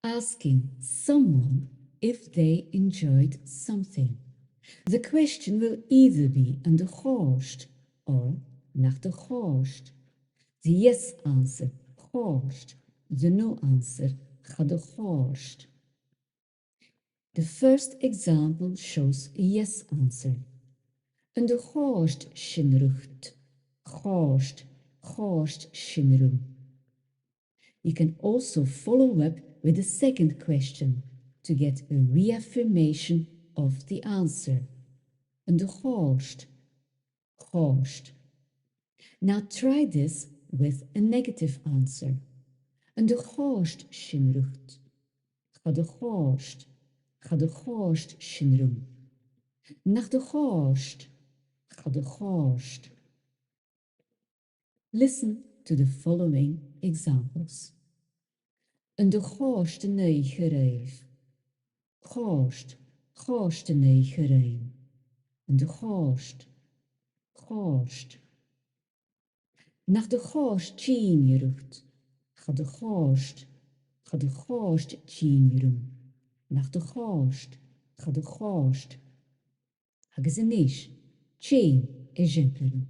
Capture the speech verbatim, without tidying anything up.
Asking someone if they enjoyed something. The question will either be an do chòrd or nach do chòrd. The yes answer, chòrd. The no answer, cha do chòrd. The first example shows a yes answer. An do chòrd sin riut? Chòrd, chòrd sin rium. You can also follow up with the second question to get a reaffirmation of the answer. An do chòrd? Chòrd. Now try this with a negative answer. An do chòrd sin riut? Cha do chòrd, cha do chòrd sin rium. Nach do chòrd, cha do chòrd. Listen to the following examples. An do chòrd an oidhche ribh? Chòrd, chòrd an oidhche rium. An do chòrd, chòrd. Nach do chòrd tinn riut? Cha do chòrd, cha do chòrd tinn rium. Nach do chòrd, cha do chòrd. Agus a-nis, tinn eisimpleir.